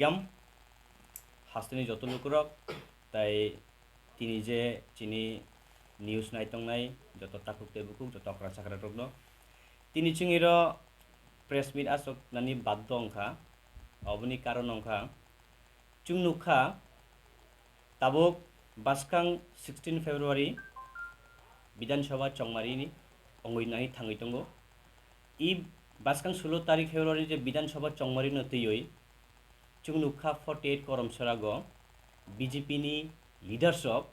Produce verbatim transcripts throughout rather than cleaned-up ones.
Yam, hasteni joto lukurok, tai tini je chini news nai tongnai joto takhuk tei bukhuk, joto okra chakra rokno. Tini chwng iro press meet aswk nani baddo wngkha, oboni karon wngkha, chwng nukha, tabuk bwskang sixteen February Bidhan Sabha chongmari ni wngwi nani thangwi tongo. I bwskang sulo tarik February je Bidhan Sabha chongmari no twiwi chwng nukha forty eight Koromsora go B J P ni leaders rok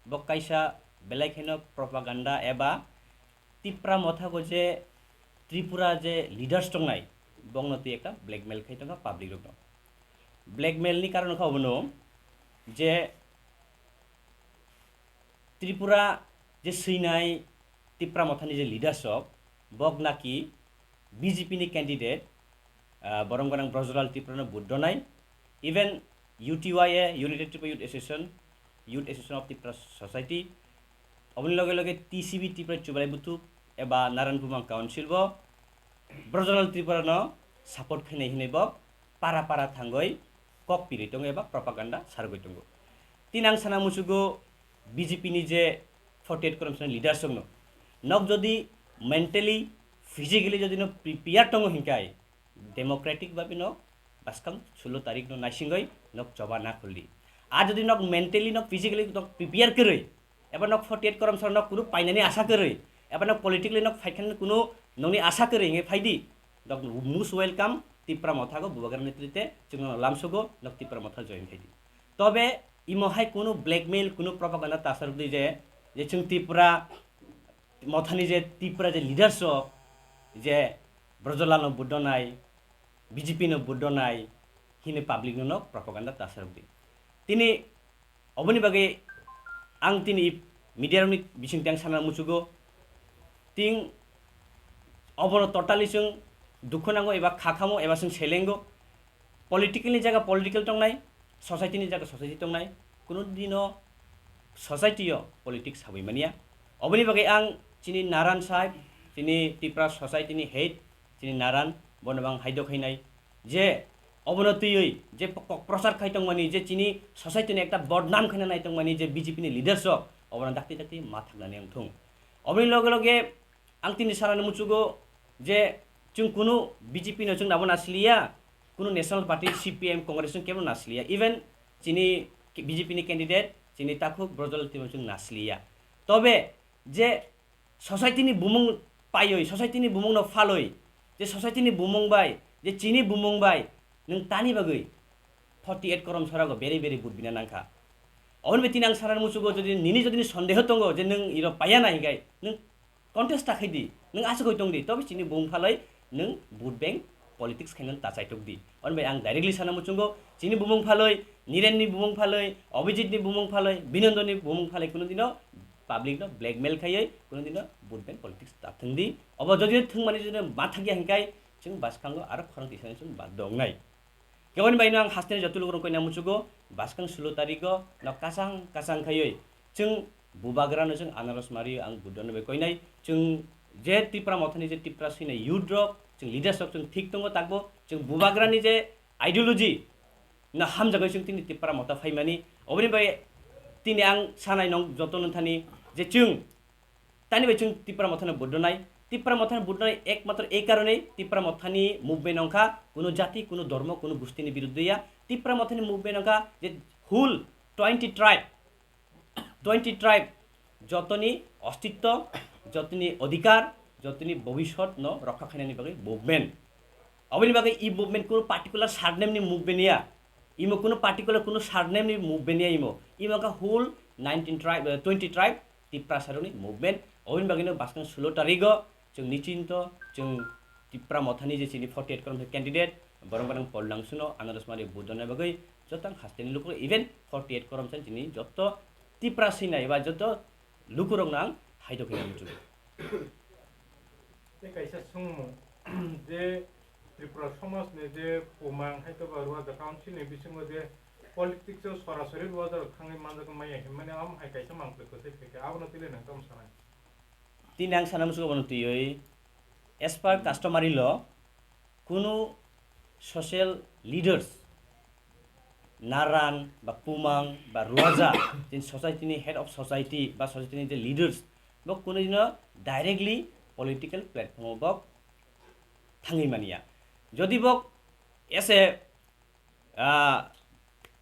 bo kaisa belai kheno propaganda eba Tipra motha go je Tripura je leaders tongnai bongno twi ekta blackmail khai tongkha public rokno. Blackmail ni karon kha obono je Tripura je swinai Tipra mothani je leaders rok bok naki B J P ni candidate, ah, borok gwnang Brajlal Tripura no vote donai, even U T Y A, United Tripura Youth Association, Youth Association of Tripura Society, oboni loge loge T C B Tripura Chubalai Buthuk eba Naran Bumang Council bo Brajlal Tripura no support khainai hinwi bo para para thangwi kok pirwi tongo eba propaganda sargwi tongo. Tini ang sana muchugo B J P ni je forty eight Koromsora ni leaders rokno nok jodi mentally, physically jodi no prepare tongo hinkai democratic babe no bwskang sulo tarik no naisingwi nok choba na khuldi. A jodi nok mentally, nok physically nok prepare kwrwi, eba nok forty eight Koromsora nok kunu painani asa kwrwi, eba nok politically nok phaikhan kunu nokni asa kwrwi hinwi phaidi. Nok most welcome Tipra motha go Bubagra netrite chwngno lamsogo nok Tipra motha join khaidi. Tobe imo hai kunu blackmail, kunu propaganda tasarwkdi je, je chwng Tipra mothani je Tipra je leaders rok je Brajlal no vote donai, B J P no vote donai hinwi public no nok propaganda tasarwkdi. Tini oboni bagwi ang tini media rokni bisingtwi ang sana muchugo, ting obono totally chwng dukhu nango eba kha khamo eba chwng selengo. Political ni jaga political tongnai, society ni jaga society tongnai, kuno dino society o politics habwi mania. Oboni bagwi ang chini Naran sahib, chini Tipra society ni head, chini Naran, bono bang haidok hainai je obono twiwi je kok prochar khai tongmani, je chini society ni ekta bodnam khaina nai tongmani je B J P ni leaders rok obono dakti dakti ma thaknani wngthung. Oboni loge loge ang tini sanani muchugo je chwng kunu B J P no chwng nabo nasliya, kunu National Party C P M Congress chwng kebo nasliya, even chini B J P ni candidate chini takhuk Brajlal Tripura chwng nasliya. Tobe je society ni bumung paiwi, society ni bumung no phalwi, je society ni bumung bai, je chini bumung bai nwng tani bagwi forty eight Koromsora go beri beri vote bina nangkha. Oboni bai tini ang sanani muchugo jodi nini jodi ni sondeho tongo je nwng iro paiya na hinkai nwng contest ta khaidi, nwng aswk hoi tongdi, tobe chini bumung phalwi nwng vote bank politics khainani ta chaitok di. Oboni bai ang directly sana muchungo, chini bumung phalwi, Niren ni bumung phalwi, Abhijit ni bumung phalwi, Binondan ni bumung phalwi kuno dino public no blackmail khaiwi kuno dino vote bank politics ta thwngdi. Obo jodi thwngmani jodi ma thangya hinkai chwng bwskango aro khorang tisani chwng baddo wngnai. Keboni bai no ang hasteni joto lukurok koina muchugo, bwskang sulo tarigo no kasang kasang khaiwi chwng Bubagra no chwng anaros mari ang budon bai koinai, chwng je Tipra mothani je Tipra sina youth rok, chwng leaders rok chwng thik tongo takbo, chwng Bubagra ni je ideology no hamjagwi chwng tini Tipra motha phaimani, oboni bai tini ang sanai nong joto no thani je chwng Tani bai chwng Tipra Mothano budonai. Tipra Mothano budonai ekmatro ei karonei Tipra Mothani movement wngkha kuno jati, kuno dhormo, kuno gustini biruddhe ya. Tipra Mothani movement wngkha je whole twenty tribe, twenty tribe jotoni ostitto, jotoni odhikar, jotoni bobisot no rokha khainani bagwi movement. Oboni bagwi e movement kuno particular surname ni movement ya. Imo kuno particular kuno surname ni movement ya imo. Imo wngkha whole nineteen tribe, eh, twenty tribe Tiprasarokni movement. Oboni bagwino bwskang sulo tarigo chwng nichinto chwng Tipra Mothani je chini forty eight Koromsa candidate, borok borok Paul Nangsuno, Anaros Mari budona bagwi jotang hasteni lukurok, even forty eight Koromsa chini joto Tipra sinai ba joto lukurokno ang haidok hinwi muchungo. Tei kaisa swngmung, je Tripura somajni je pumang hai toba Ruaja Councilni bisingo je politics o sorasori Ruajarok thangwi manjak maya hinmani amo hai kaisa mangpli kwthai phaikha, abono twiwi nwng tamo sanai? Tini ang sana muchungo bono twiwi, as per customary law, kunu social leaders Naran ba Pumang ba Ruaja, chini society ni head of society ba society ni je leaders, bo kunui no directly political platform o bo thangwi manya. Jodi bo as a, ah,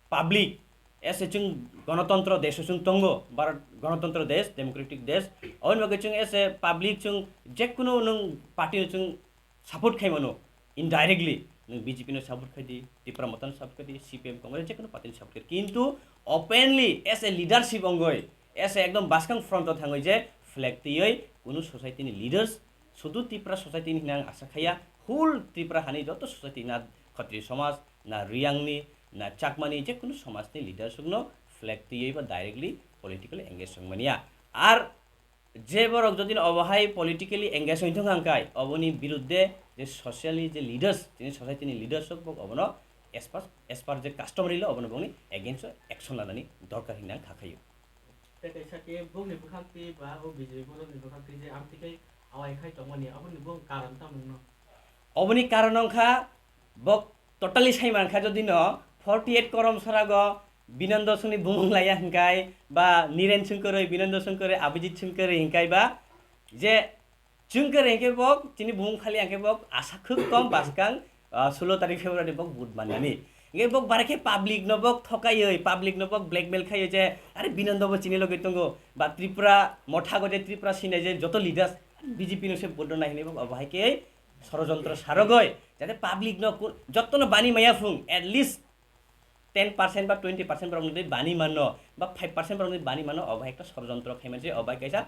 public, as a chwng gonotantro desh o chwng tongo, Bharat gonotantro desh, democratic desh, oboni bagwi chwng as a public chwng jekunu nwng party no chwng support khai mano indirectly, nwng B J P no support khai di, Tipra Motha no support khai di, C P M Congress jekunu party no support khai di. Kintu openly as a leadership ongoi, as a ekdom baskang front o thangoi je flag twiwi kunu society ni leaders, sudu Tipra society ni hinang asa khaya, whole Tipra hani joto society na Khatri somaj, na Riyang ni, na Chakma ni, jekunu somaj ni leaders rok no flag twiwi ba directly political engage wng manya. Ar je borok jodi no obo hai politically engage wng thung hang kai, oboni birudde je social ni je leaders, chini society ni leaders rok bo obono as per, as per je customary law obono bongni against o action lanani dorkar hinang kha khayo. Tei kaisa khe bongni bwkhak twi ba o B J P borokni bwkhak twi je amtwi khe awai khai tongmani, aboni bong karon tamo wngno? Oboni karon wngkha, bok totally sai mankha jodi no forty eight korom sorago Binando Songni bumung laya hingkai ba Niren Songkoroi, Binando Songkoroi, Abhijit Songkoroi hingkai ba je Chwng khe rengkhe bok chini bumung khali angkhe bok asa khwk kom baskang, ah, sulo tarik February bok vote mannani. Hingkhe bok bare khe public no bok thokaiwi, public no bok blackmail khaiwi je, "Are Binando bo chini loge tongo, ba Tripura motha gode Tripura sinai je joto leaders B J P no se vote rwnai," hinwi bok obo hai khe sorojontro sarogoi, jate public no ku-, jotto no bani maya phung, at least ten percent ba twenty percent borok ni bani mano ba five percent borok ni bani mano, obo hai ekta sorojontro khai manse, obo hai kaisa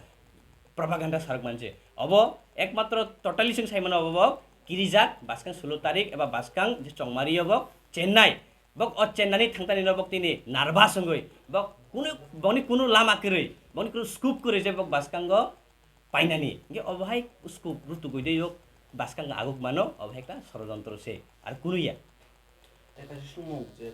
propaganda sarok manse. Obo ekmatro totally chwng sai mano, obo bo kirijak baskang sulo tarik eba baskang je chongmari obo Chennai. Bok o Chennai ni thangtani no bok tini nervous wngwi bok kunu, boni kunu lama kwrwi, boni kunu scope kwrwi je bok baskango painani. Hingke obo hai scope rutugwi de yok baskang aguk mano, obo hai ekta sorojontro se, ar kunu ya. Tei kaisa sumung je